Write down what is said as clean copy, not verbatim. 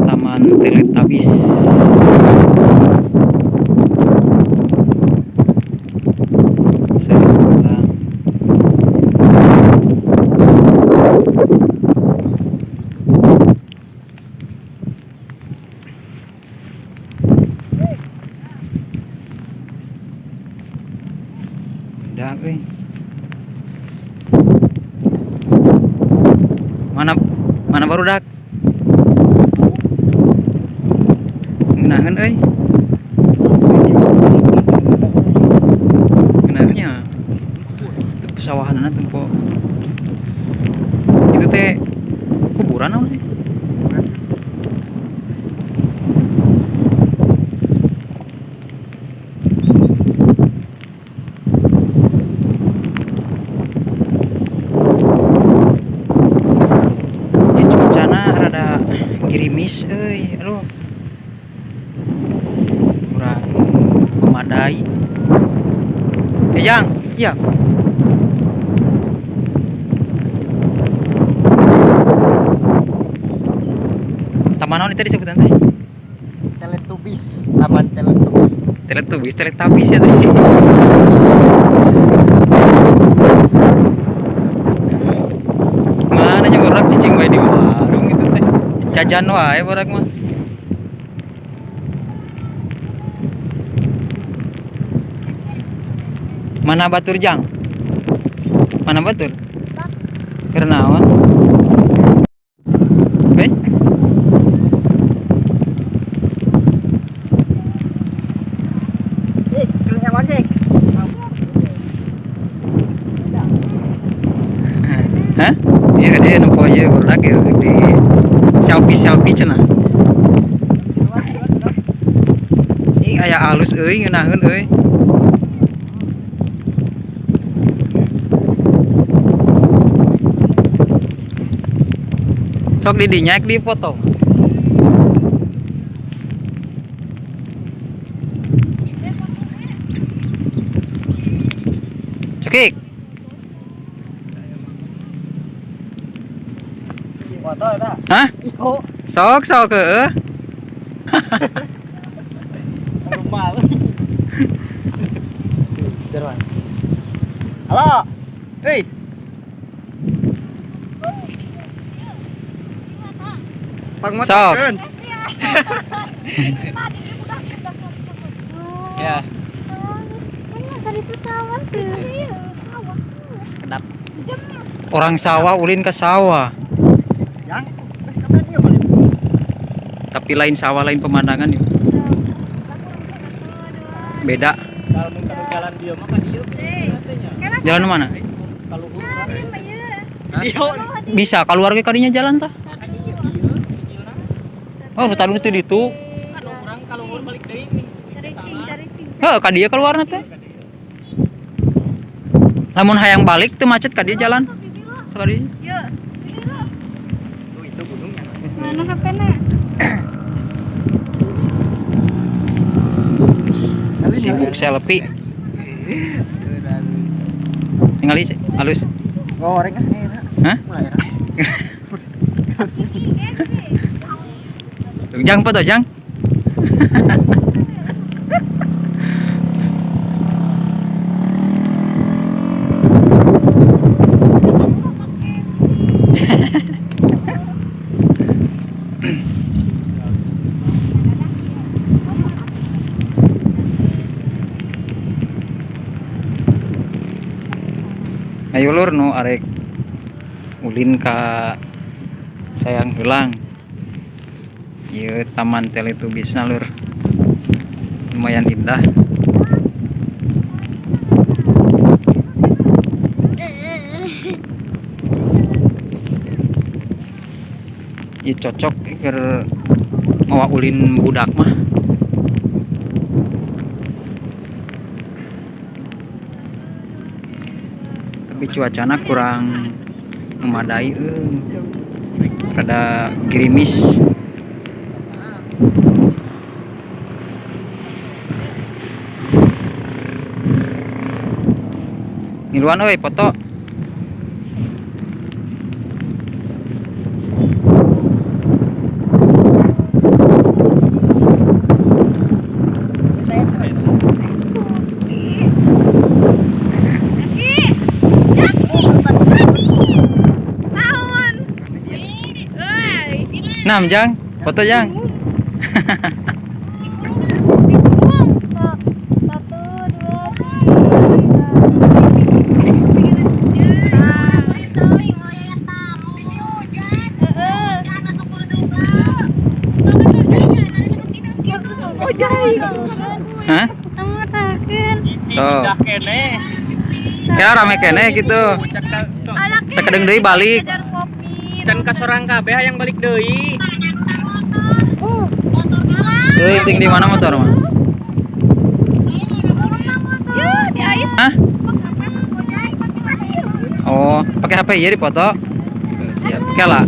Taman Teletubbies. Saya pulang. Udah, euy. Mana mana barudak? Ngeunaheun euy. Ngeunaheunnya. Itu pesawahanna tempo. Itu teh kuburan naon sih? Ya, cuacana rada gerimis euy, aduh. Kurang memadai. Eh, Jang, iya. Taman naon itu disebutan teh? Teletubbies, Taman Teletubbies. Teletubbies, Teletubbies ya teh. Mana nya borak cicing wae di warung itu teh. Jajan wae borak mah. Mana batur, Jang? Mana batur? Keur naon? Eh? Eh, sekali sama Jack. Hah? Iya, dia nempo ieu barudak ya di selfie selfie cenah. Ih, aya alus euy, ngeunaheun euy. Sok di dinya di foto. Cekik. Foto ada. Hah? Yo, Sok sok heeh. malu. Tuh, Halo. Hei. Sok. Ya, Benar tadi itu sawah tuh. Iya, sawah. Sekedap. Orang sawah ulin ke sawah. Yang kapan dia balik? Tapi lain sawah, lain pemandangan yuk. Beda. Kalau mun jalan dia mah ka dieu. Jalan mana? Kalau Dieu. Bisa keluar ke kadinya jalan tah. Oh, nu tadi itu ditu. Urang kaluhur balik deui ning. Caricing, caricing. Heuh, ka dieu keluarna teh. Lamun hayang balik teu macet ka dieu jalan. Ka dieu. Yuk. Tuh itu gunungnya. Mana HP-nya? Sibuk selfie. Ningali halus. Goreng ah enak. Hah? Mulai enak. Jang foto, Jang. Ayo lur, nu arek ulin ka Sayang Heulang. Ieu Taman Teletubbiesna, lur. Lumayan indah. Ieu cocok keur mawa ulin budak mah. Tapi cuacana kurang memadai euy. Rada gerimis. Ngiluan euy foto. Nah, Jang, foto, Jang. Di gunung. Sok. Satu, dua, tiga. Nah. Heeh. Oh, jai. Hah? Hiji Oh. indah keneh. Ya rame keneh gitu. Cek ka Sakedeung deui balik. Can ka sorang kabeh hayang balik deui. Euy, ting di mana motor mah? Ya, di ais. Hah? Oh, pakai HP ya dipoto. Siap. Kela.